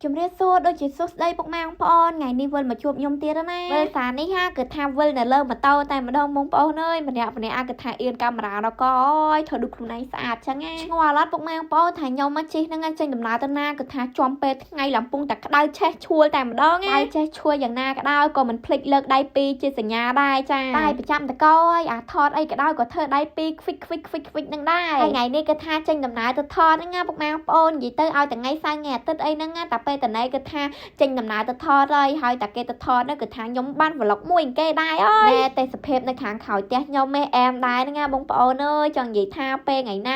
ជំរាបសួរដូចជាសួស្តីពុកម៉ែបងប្អូនថ្ងៃនេះវិលមកជួបខ្ញុំទៀតហើយណាវិលសានេះហាគឺថាវិលនៅលើម៉ូតូតែម្ដងបងប្អូនអើយម្នាក់ម្នាក់គឺថាអៀនកាមេរ៉ាដល់កអើយធ្វើដូចខ្លួនឯងស្អាតចឹងណាឆ្ងល់អត់ពុកម៉ែបងប្អូនថាខ្ញុំមកជិះហ្នឹងចេញដំណើរទៅណាគឺថាជាំពេលថ្ងៃឡើងពងតែក្តៅឆេះឆួលតែម្ដងណាក្តៅឆេះឆួលយ៉ាងណាក៏ដោយក៏មិនភ្លេចលើកដៃពីរជាសញ្ញាដែរចាតែប្រចាំតកអើយអាថតអីក៏ដោយក៏ធ្វើដៃពីរខ្វិចខ្វិចខ្វិចខ្វិចនឹងដែរហើយថ្ងៃនេះគឺថាចេញដំណើរទៅថតហ្នឹងណាពុកម៉ែបងប្អូននិយាយទៅឲ្យថ្ងៃសៅរ៍ថ្ងៃអាទិត្យអីហ្នឹងណាតែពេលតណេគឺថាចេញដំណើរទៅថតហើយហើយតែគេទៅថតហ្នឹងគឺថាខ្ញុំបាន vlog មួយគេដែរអើយណែទេសភាពនៅខាងក្រោយផ្ទះខ្ញុំឯអែមដែរហ្នឹងណាបងប្អូនអើយចង់និយាយថាពេលថ្ងៃណា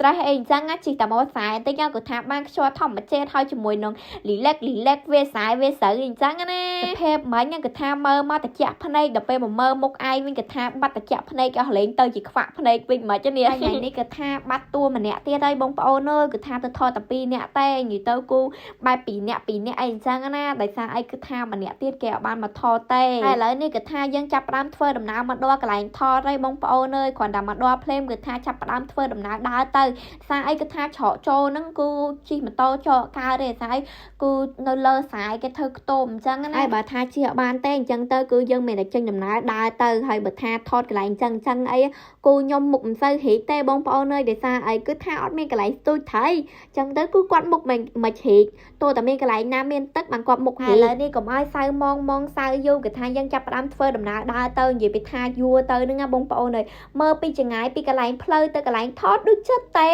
stress អីអញ្ចឹងណាជិះតែមកខ្សែបន្តិចគឺថាបានខ្យល់ធម្មជាតិហើយជាមួយនឹងលីលិកលីលិកវាស្រែវាស្រូវអីអញ្ចឹងណាសភាពមិញហ្នឹងគឺថាមើលមកតិចភ្នែកដល់ពេលមកមើលមុខឯងវិញគឺថាបាត់តិចភ្នែកអស់លេងទៅជាខ្វាក់ភ្នែកវិញមិនទេនេះថ្ងៃនេះគឺថាបាត់តួម្នាក់ទៀតហើយបងប្អូនអើយគឺថាទៅថតតែ2នាក់ទេនិយាយទៅគូបែប2នាក់2នាក់អីអញ្ចឹងណាដោយសារអីគឺថាម្នាក់ទៀតគេអត់បានមកថតទេហើយឥឡូវនេះគឺថាយើងចាប់ផ្ដើមធ្វើដំណើរមកដល់កន្លែងថតហើយបងប្អូនអើយគ្រាន់តែមកដល់ភ្លេមគឺថាចាប់ផ្ដើមធ្វើដំណើរដើរទៅសារអីគឺថាច្រកចូលហ្នឹងគឺជិះម៉ូតូចកកើតទេសារអីគឺនៅលើស្រែគេធ្វើខ្ទមអញ្ចឹងណាហើយបើថាជិះអត់បានទេអញ្ចឹងទៅគឺយើងមានតែចេញដំណើរដើរទៅហើយបើថាថតកន្លែងអញ្ចឹងអញ្ចឹងអីគូខ្ញុំមុខមិនសូវរីកទេបងប្អូនអើយដោយសារអីគឺថាអត់មានកន្លែងស្ទូចត្រីអញ្ចឹងទៅគឺគាត់មុខមិនមិនរីក ទោះតែមានកន្លែងណាមានទឹកបានគាត់មុខហេឥឡូវនេះកុំឲ្យសៅមងមងសៅយូរគឺថាយើងចាប់ផ្ដើមធ្វើដំណើរដើរទៅនិយាយពីថាយួរទៅហ្នឹងណាបងប្អូនអើយមើលពីចង្ងាយពីកន្លែងផ្លូវទៅកន្លែងថតដូចចិត្តទេ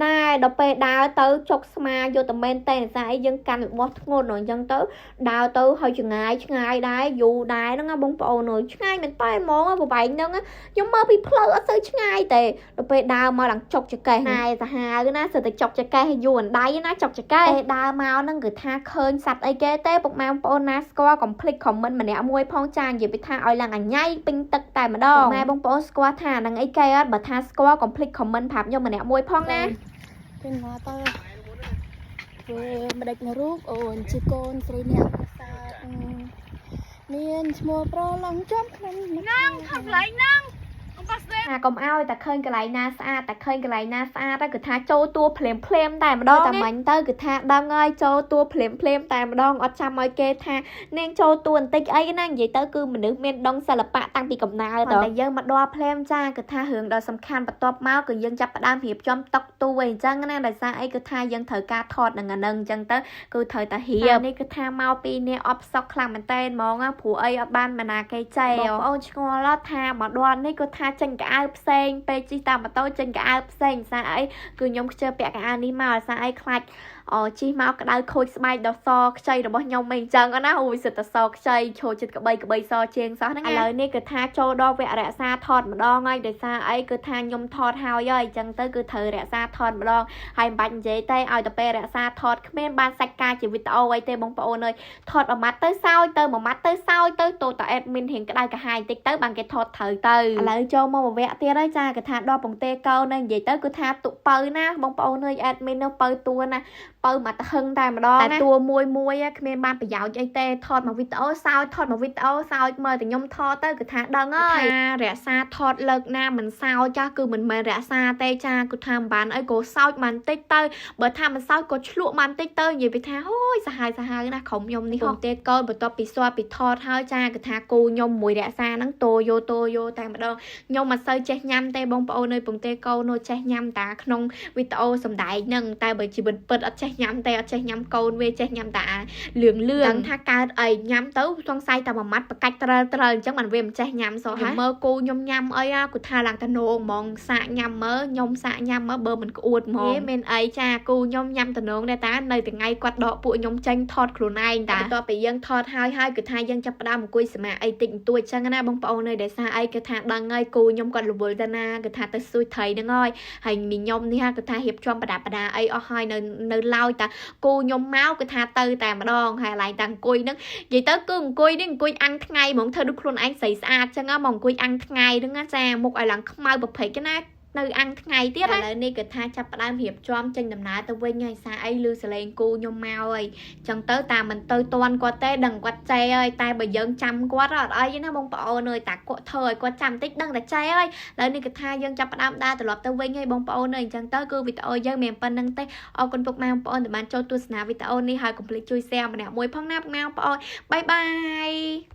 ណែដល់ពេលដើរទៅចុកស្មាយកតែមែនទេសារអីយើងកាន់របស់ធ្ងន់អញ្ចឹងទៅដើរទៅហើយចង្ងាយឆ្ងាយដែរយូរដែរហ្នឹងណាបងប្អូនអើយឆ្ងាយមែនតើហ្មងប្រវែងហ្នឹងខ្ញុំមើលពីផ្លូវអត់សូវឆ្ងាយទេដល់ពេលដើរមកឡើងចុកចកេះណែសាហាវណាសិតតែចុកចកេះយូរអណ្ដៃណាចុកចកេះពេលដើរមកហ្នឹងគឺថាឃើញសត្វអីគេទេពុកម៉ែបងប្អូនណាស្គាល់កុំភ្លេច comment ម្នាក់មួយផងចានិយាយពីថាឲ្យឡើងអញ៉ៃពេញទឹកតែម្ដងម៉ែបងប្អូនស្គាល់ថាហ្នឹងអីគេអត់បើថាស្គាល់កុំភ្លេច comment ប្រាប់ខ្ញុំម្នាក់មួយផងណា ចេញមកទៅធ្វើម្ដេចមករូបអូនជាកូនស្រីអ្នកប្រាសាទមានឈ្មោះប្រឡងជាប់ក្នុង ហ្នឹងថតកន្លែងហ្នឹងអង្កស្ទេ ថាកុំឲ្យតែឃើញកន្លែងណាស្អាតតែឃើញកន្លែងណាស្អាតទៅគឺថាចូលតួភ្លាមភ្លាមតែម្ដងតែមិញទៅគឺថាដឹងហើយចូលតួភ្លាមភ្លាមតែម្ដងអត់ចាំឲ្យគេថានាងចូលតួបន្តិចអីណានិយាយទៅគឺមនុស្សមានដងសិល្បៈតាំងពីកំណើតតែយើងមកដល់ភ្លាមចាគឺថារឿងដ៏សំខាន់បន្ទាប់មកគឺយើងចាប់ផ្ដើមរៀបចំតុកតួអីអញ្ចឹងណាដោយសារអីគឺថាយើងត្រូវការថតនឹងអានឹងអញ្ចឹងទៅគឺត្រូវតែរៀបនេះគឺថាមកពីនេះអបសក់ខ្លាំងមែនតើហ្មងណាព្រោះអីអត់បានមណាគេចែបងប្អូនឆ្ងល់អត់ថាមកដល់នេះគឺថាចេញកៅអៅផ្សេងពេលជិះតាមម៉ូតូចេញកៅអៅផ្សេងសារអីគឺខ្ញុំខ្ជិលពាក់កៅអៅនេះមកសារអីខ្លាចអជិះមកក្តៅខូចស្បែកដល់សខ្ចីរបស់ខ្ញុំអីអញ្ចឹងណាអូយសិតតែសខ្ចីឈរចិត្តក្បីក្បីសជាងសោះហ្នឹងឥឡូវនេះគឺថាចូលដល់វគ្គរក្សាថតម្ដងហើយដោយសារអីគឺថាខ្ញុំថតហើយហើយអញ្ចឹងទៅគឺត្រូវរក្សាថតម្ដងហើយមិនបាច់និយាយទេឲ្យតែពេលរក្សាថតគ្មានបានសាច់ការជាវីដេអូអីទេបងប្អូនអើយ ថតមួយម៉ាត់ទៅសោយទៅមួយម៉ាត់ទៅសោយទៅតូត admin រៀងក្តៅក្រហាយបន្តិចទៅបានគេថតត្រូវទៅឥឡូវចូលមកវគ្គទៀតហើយចាគេថាដល់ពងទេកោនៅនិយាយទៅគឺថាទុពៅណាបងប្អូនអើយ admin នៅពៅតួណាពៅមកតហឹងតែម្ដងតែតួមួយមួយគ្មានបានប្រយោជន៍អីទេថតមកវីដេអូសោយថតមកវីដេអូសោយមើលតែខ្ញុំថតទៅគឺថាដឹងហើយថារក្សាថតលើកណាមិនសោយចាស់គឺមិនមែនរក្សាទេចាគឺថាមិនបានអីក៏សោចបានតិចទៅ បើថាមិនសើចក៏ឆ្លក់បានតិចទៅនិយាយពីថាអូយសាហាវសាហាវណាស់ក្រុមខ្ញុំនេះហ៎ទេកូនបន្ទាប់ពីស្វាពីថតហើយចាគឺថាគូខ្ញុំមួយរក្សាហ្នឹងតូយោតូយោតែម្ដងខ្ញុំមិនសូវចេះញ៉ាំទេបងប្អូនអើយពងទេកូននោះចេះញ៉ាំតាក្នុងវីដេអូសំដែងហ្នឹងតែបើជីវិតពិតអត់ចេះញ៉ាំទេអត់ចេះញ៉ាំកូនវាចេះញ៉ាំតាលឿងលឿងដឹងថាកើតអីញ៉ាំទៅសង្ស័យតែមួយម៉ាត់បកាច់ត្រឹលត្រឹលអញ្ចឹងបានវាមិនចេះញ៉ាំសោះហើយមើលគូខ្ញុំញ៉ាំអីគូថាឡើងតនោងហ្មងសាកញ៉ាំមើលខ្ញុំសាកញ៉ាំមើលបើមិនក្អួតហ្មងមានអីចាគូខ្ញុំញ៉ាំតំណងដែរតានៅថ្ងៃគាត់ដកពួកខ្ញុំចេញថតខ្លួនឯងតាបន្ទាប់ពីយើងថតហើយហើយគឺថាយើងចាប់ផ្ដើមអង្គុយសមាអីតិចបន្តួចចឹងណាបងប្អូនអើយដោយសារអីគឺថាដឹងហើយគូខ្ញុំគាត់រវល់ទៅណាគឺថាទៅសួយត្រីហ្នឹងហើយហើយមីខ្ញុំនេះគឺថារៀបចំប្រដាប់ប្រដាអីអស់ហើយនៅនៅឡើយតាគូខ្ញុំមកគឺថាទៅតែម្ដងហើយកន្លែងតាអង្គុយហ្នឹងនិយាយទៅគឺអង្គុយនេះអង្គុយអាំងថ្ងៃហ្មងធ្វើដូចខ្លួនឯងស្រីស្អាតចឹងមកអង្គុយអាំងថ្ងៃហ្នឹងណាចាមុខឲ្យឡើងខ្មៅប្រភេទណា នៅអាំងថ្ងៃទៀតឥឡូវនេះគឺថាចាប់ផ្ដើមរៀបចំចេញដំណើរទៅវិញហើយសារអីឮសលេងគូខ្ញុំមកហើយចឹងទៅតាមមិនទៅតន់គាត់ទេដឹងគាត់ចេហើយតែបើយើងចាំគាត់អត់អីទេណាបងប្អូនអើយតាគាត់ធ្វើឲ្យគាត់ចាំតិចដឹងតែចេហើយឥឡូវនេះគឺថាយើងចាប់ផ្ដើមដើរត្រឡប់ទៅវិញហើយបងប្អូនអើយអញ្ចឹងទៅគឺវីដេអូយើងមានប៉ុណ្្នឹងទេអរគុណពុកម៉ែបងប្អូនដែលបានចូលទស្សនាវីដេអូនេះហើយកុំភ្លេចជួយ share ម្នាក់មួយផងណាពុកម៉ែបងប្អូន bye bye.